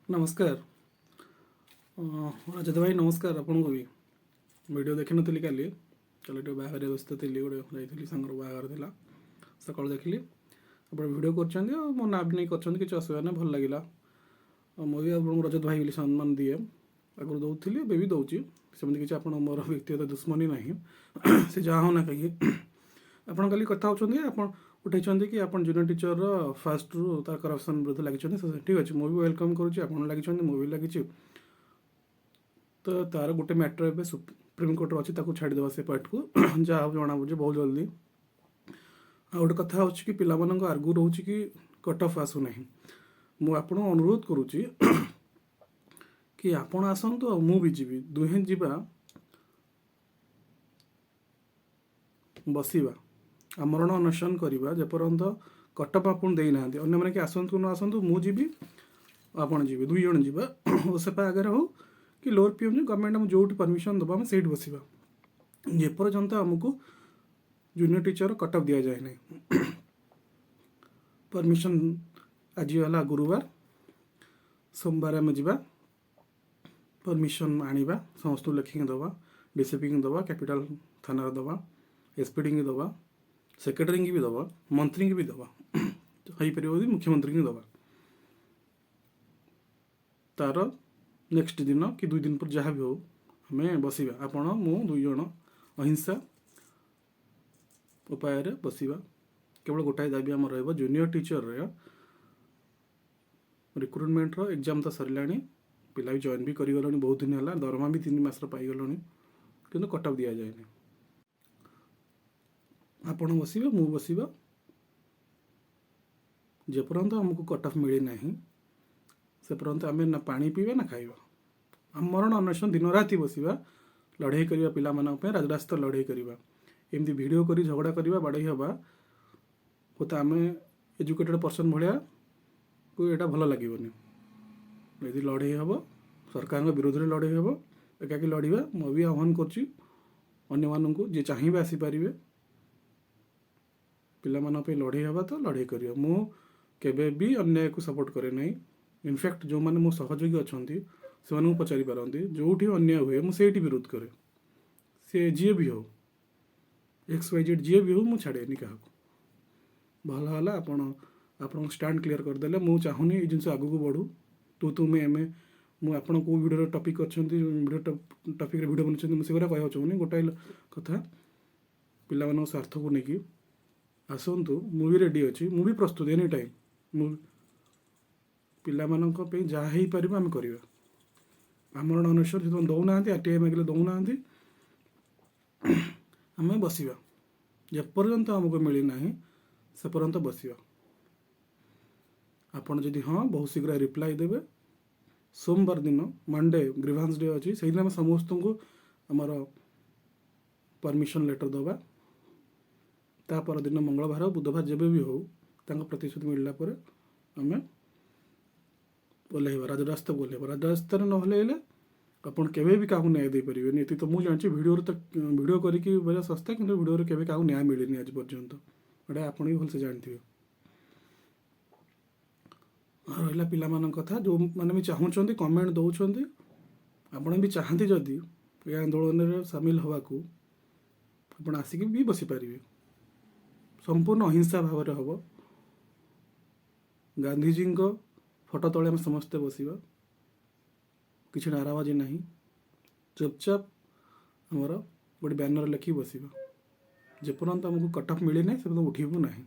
ନମସ୍କାର ରଜତ ଭାଇ, ନମସ୍କାର ଆପଣଙ୍କୁ ବି। ଭିଡ଼ିଓ ଦେଖିନଥିଲି କାଲି। କାଲି ଟିକେ ବାହାଘରରେ ବ୍ୟସ୍ତ ଥିଲି, ଗୋଟେ ଯାଇଥିଲି, ସାଙ୍ଗର ବାହାଘର ଥିଲା। ସକାଳୁ ଦେଖିଲି ଆପଣ ଭିଡ଼ିଓ କରିଛନ୍ତି ଆଉ ମୋ ନାଁ ବି ନେଇ କରିଛନ୍ତି। କିଛି ଅସୁବିଧା ନାହିଁ, ଭଲ ଲାଗିଲା। ଆଉ ମୁଁ ବି ଆପଣଙ୍କୁ ରଜତ ଭାଇ ବୋଲି ସମ୍ମାନ ଦିଏ। ଆଗରୁ ଦେଉଥିଲି, ଏବେ ବି ଦେଉଛି। ସେମିତି କିଛି ଆପଣ ମୋର ବ୍ୟକ୍ତିଗତ ଦୁଶ୍ମନୀ ନାହିଁ। ସେ ଯାହା ହଉ ନା କାହିଁକି, ଆପଣ କାଲି କଥା ହେଉଛନ୍ତି, ଆପଣ ଉଠେଇଛନ୍ତି କି ଆପଣ ଜୁନିୟର ଟିଚରର ଫାଷ୍ଟରୁ ତା କରପ୍ସନ୍ ବିରୁଦ୍ଧ ଲାଗିଛନ୍ତି। ଠିକ୍ ଅଛି, ମୁଁ ବି welcome କରୁଛି। ଆପଣ ଲାଗିଛନ୍ତି, ମୁଁ ବି ଲାଗିଛି। ତ ତାର ଗୋଟେ ମ୍ୟାଟର ଏବେ ସୁପ୍ରିମକୋର୍ଟରେ ଅଛି, ତାକୁ ଛାଡ଼ିଦେବା ସେ ପାର୍ଟକୁ। ଯାହା ଜଣାପଡ଼ୁଛି ବହୁତ ଜଲ୍ଦି। ଆଉ ଗୋଟେ କଥା ହେଉଛି କି ପିଲାମାନଙ୍କ ଆର୍ଗୁ ରହୁଛି କି କଟ୍ ଅଫ୍ ଆସୁନାହିଁ। ମୁଁ ଆପଣଙ୍କୁ ଅନୁରୋଧ କରୁଛି କି ଆପଣ ଆସନ୍ତୁ ଆଉ ମୁଁ ବି ଯିବି, ଦୁହେଁ ଯିବା, ବସିବା, ଆମରଣ ଅନଶନ କରିବା ଯେପର୍ଯ୍ୟନ୍ତ କଟ୍ ଅଫ୍ ଆପଣ ଦେଇନାହାନ୍ତି। ଅନ୍ୟମାନେ କି ଆସନ୍ତୁ ନ ଆସନ୍ତୁ, ମୁଁ ଯିବି, ଆପଣ ଯିବେ, ଦୁଇ ଜଣ ଯିବା। ଓସେପା ଆଗରେ ହଉ କି ଲୋଅର ପିଏମ୍, ଗଭର୍ଣ୍ଣମେଣ୍ଟ ଆମକୁ ଯେଉଁଠି ପରମିସନ୍ ଦେବ, ଆମେ ସେଇଠି ବସିବା ଯେପର୍ଯ୍ୟନ୍ତ ଆମକୁ ଜୁନିୟର ଟିଚର କଟ୍ ଅଫ୍ ଦିଆଯାଏ ନାହିଁ। ପରମିସନ୍ ଆଜି ହେଲା ଗୁରୁବାର, ସୋମବାର ଆମେ ଯିବା, ପରମିସନ୍ ଆଣିବା, ସମସ୍ତଙ୍କୁ ଲେଖିକି ଦେବା, ଡିସିପିଙ୍କୁ ଦେବା, କ୍ୟାପିଟାଲ ଥାନାରେ ଦେବା, ଏସ୍ପିଡ଼ିଙ୍କୁ ଦେବା, ସେକ୍ରେଟାରୀଙ୍କୁ ବି ଦେବା, ମନ୍ତ୍ରୀଙ୍କୁ ବି ଦେବା, ହେଇପାରିବ ଯଦି ମୁଖ୍ୟମନ୍ତ୍ରୀଙ୍କୁ ଦେବା। ତାର ନେକ୍ସଟ ଦିନ କି 2 ଦିନ ପରେ ଯାହା ବି ହଉ, ଆମେ ବସିବା। ଆପଣ ମୁଁ ଦୁଇ ଜଣ ଅହିଂସା ଉପାୟରେ ବସିବା। କେବଳ ଗୋଟାଏ ଦାବି ଆମର ରହିବ, ଜୁନିୟର ଟିଚରର ରିକ୍ରୁଟମେଣ୍ଟର ଏକ୍ଜାମ୍ ତ ସରିଲାଣି, ପିଲା ବି ଜଏନ୍ ବି କରିଗଲେଣି ବହୁତ ଦିନ ହେଲା, ଦରମା ବି 3 ମାସର ପାଇଗଲେଣି, କିନ୍ତୁ କଟ୍ ଅଫ୍ ଦିଆଯାଏନି। ଆପଣ ବସିବେ, ମୁଁ ବସିବା, ଯେପର୍ଯ୍ୟନ୍ତ ଆମକୁ କଟ୍ ଅଫ୍ ମିଳିନାହିଁ ସେ ପର୍ଯ୍ୟନ୍ତ ଆମେ ନା ପାଣି ପିଇବା ନା ଖାଇବା। ଆମରଣ ଅନଶନ, ଦିନ ରାତି ବସିବା, ଲଢ଼େଇ କରିବା ପିଲାମାନଙ୍କ ପାଇଁ, ରାଜରାସ୍ତା ଲଢ଼େଇ କରିବା। ଏମିତି ଭିଡ଼ିଓ କରି ଝଗଡ଼ା କରିବା, ବାଡ଼େଇ ହେବା, ହୁଏତ ଆମେ ଏଜୁକେଟେଡ଼ ପର୍ସନ୍ ଭଳିଆ କୁ ଏଇଟା ଭଲ ଲାଗିବନି। ଯଦି ଲଢ଼େଇ ହେବ, ସରକାରଙ୍କ ବିରୋଧରେ ଲଢ଼େଇ ହେବ, ଏକାକି ଲଢ଼ିବା। ମୁଁ ବି ଆହ୍ୱାନ କରୁଛି ଅନ୍ୟମାନଙ୍କୁ, ଯିଏ ଚାହିଁବେ ଆସିପାରିବେ। ପିଲାମାନଙ୍କ ପାଇଁ ଲଢ଼େଇ ହେବା ତ ଲଢ଼େଇ କରିବା। ମୁଁ କେବେ ବି ଅନ୍ୟାୟକୁ ସପୋର୍ଟ କରେ ନାହିଁ। ଇନଫ୍ୟାକ୍ଟ ଯେଉଁମାନେ ମୋ ସହଯୋଗୀ ଅଛନ୍ତି, ସେମାନଙ୍କୁ ପଚାରି ପାରନ୍ତି, ଯେଉଁଠି ଅନ୍ୟାୟ ହୁଏ ମୁଁ ସେଇଠି ବିରୋଧ କରେ। ସେ ଯିଏ ବି ହଉ, ଏକ୍ସ ୱାଇ ଜେଡ଼୍ ଯିଏ ବି ହଉ, ମୁଁ ଛାଡ଼େନି କାହାକୁ। ଭଲ ହେଲା ଆପଣ ଆପଣଙ୍କ ଷ୍ଟାଣ୍ଡ କ୍ଲିୟର କରିଦେଲେ। ମୁଁ ଚାହୁଁନି ଏଇ ଜିନିଷ ଆଗକୁ ବଢ଼ୁ, ତୁ ତୁ ମେ ମେ। ମୁଁ ଆପଣ କେଉଁ ଭିଡ଼ିଓର ଟପିକ୍ ଅଛନ୍ତି, ଭିଡ଼ିଓ ଟପିକ୍ରେ ଭିଡ଼ିଓ ବନେଇଛନ୍ତି, ମୁଁ ସେଗୁଡ଼ା କହିବାକୁ ଚାହୁଁନି। ଗୋଟାଏ କଥା, ପିଲାମାନଙ୍କ ସ୍ୱାର୍ଥକୁ ନେଇକି ଆସନ୍ତୁ। ମୁଁ ବି ରେଡ଼ି ଅଛି, ମୁଁ ବି ପ୍ରସ୍ତୁତ ଏନି ଟାଇମ୍। ମୁଁ ପିଲାମାନଙ୍କ ପାଇଁ ଯାହା ହେଇପାରିବ ଆମେ କରିବା। ଆମରଣ ଅନଶନ ସେଥିପାଇଁ ଦେଉନାହାନ୍ତି, ଆରଟିଆଇ ମାଗିଲେ ଦେଉନାହାନ୍ତି। ଆମେ ବସିବା, ଯେପର୍ଯ୍ୟନ୍ତ ଆମକୁ ମିଳିନାହିଁ ସେ ପର୍ଯ୍ୟନ୍ତ ବସିବା। ଆପଣ ଯଦି ହଁ, ବହୁତ ଶୀଘ୍ର ରିପ୍ଲାଏ ଦେବେ। ସୋମବାର ଦିନ, ମଣ୍ଡେ ଗ୍ରିଭାନ୍ସ ଡେ ଅଛି, ସେଇଦିନ ଆମେ ସମସ୍ତଙ୍କୁ ଆମର ପରମିସନ୍ ଲେଟର୍ ଦେବା। ତା ପରଦିନ ମଙ୍ଗଳବାର ହଉ, ବୁଧବାର, ଯେବେ ବି ହଉ, ତାଙ୍କ ପ୍ରତିଶ୍ରୁତି ମିଳିଲା ପରେ ଆମେ ଓହ୍ଲାଇବା, ରାଜରାସ୍ତାକୁ ଓହ୍ଲାଇବା। ରାଜରାସ୍ତାରେ ନ ଓହ୍ଲାଇଲେ ଆପଣ କେବେ ବି କାହାକୁ ନ୍ୟାୟ ଦେଇପାରିବେନି, ଏତିକି ତ ମୁଁ ଜାଣିଛି। ଭିଡ଼ିଓରେ ତ ଭିଡ଼ିଓ କରିକି ବୋଇଲେ ଶସ୍ତା, କିନ୍ତୁ ଭିଡ଼ିଓରେ କେବେ କାହାକୁ ନ୍ୟାୟ ମିଳିନି ଆଜି ପର୍ଯ୍ୟନ୍ତ। ଏଇଟା ଆପଣ ବି ଭଲସେ ଜାଣିଥିବେ। ଆଉ ରହିଲା ପିଲାମାନଙ୍କ କଥା, ଯେଉଁମାନେ ବି ଚାହୁଁଛନ୍ତି, କମେଣ୍ଟ ଦେଉଛନ୍ତି, ଆପଣ ବି ଚାହାନ୍ତି ଯଦି ଏ ଆନ୍ଦୋଳନରେ ସାମିଲ ହେବାକୁ, ଆପଣ ଆସିକି ବି ବସିପାରିବେ। ସମ୍ପୂର୍ଣ୍ଣ ଅହିଂସା ଭାବରେ ହେବ। ଗାନ୍ଧିଜୀଙ୍କ ଫଟୋ ତଳେ ଆମେ ସମସ୍ତେ ବସିବା। କିଛି ନାରାବାଜି ନାହିଁ, ଚୁପଚାପ ଆମର ଗୋଟେ ବ୍ୟାନର ଲେଖିକି ବସିବା। ଯେପର୍ଯ୍ୟନ୍ତ ଆମକୁ କଟ୍ ଅଫ୍ ମିଳିନାହିଁ, ସେ ପର୍ଯ୍ୟନ୍ତ ଉଠିବୁ ନାହିଁ।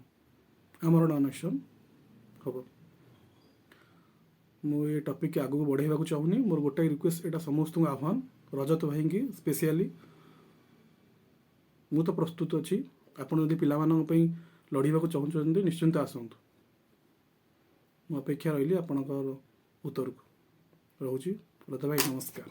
ଆମରଣ ଅନଶନ ହେବ। ମୁଁ ଏ ଟପିକ୍ ଆଗକୁ ବଢ଼େଇବାକୁ ଚାହୁଁନି। ମୋର ଗୋଟାଏ ରିକ୍ୱେଷ୍ଟ, ଏଇଟା ସମସ୍ତଙ୍କୁ ଆହ୍ୱାନ, ରଜତ ଭାଇଙ୍କି ସ୍ପେସିଆଲି। ମୁଁ ତ ପ୍ରସ୍ତୁତ ଅଛି। ଆପଣ ଯଦି ପିଲାମାନଙ୍କ ପାଇଁ ଲଢ଼ିବାକୁ ଚାହୁଁଛନ୍ତି, ନିଶ୍ଚିନ୍ତ ଆସନ୍ତୁ। ମୁଁ ଅପେକ୍ଷା ରହିଲି ଆପଣଙ୍କର ଉତ୍ତରକୁ। ରହୁଛି ରଜତ ଭାଇ, ନମସ୍କାର।